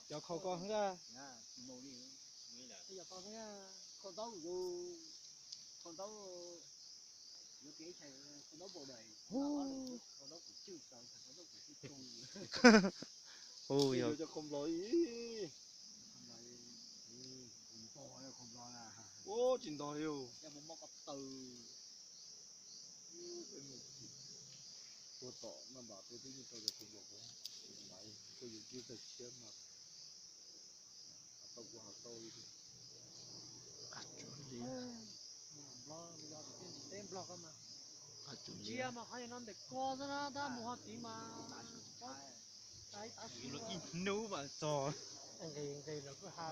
Cov khau koj xwb a? Hu, yog cov khau nplog ib. Ua tsis ntog li. Ua tom no npam peb twb yeej tau cov khau nplog, kuj yuav kib tawg tshiab mas tau kuv ho tau li. Teb Nplog, ntsia mas qhov no ntawm ko xwb na, tab mus ho tid mas ib hnub mas txog. Nqis nqis los kuj ha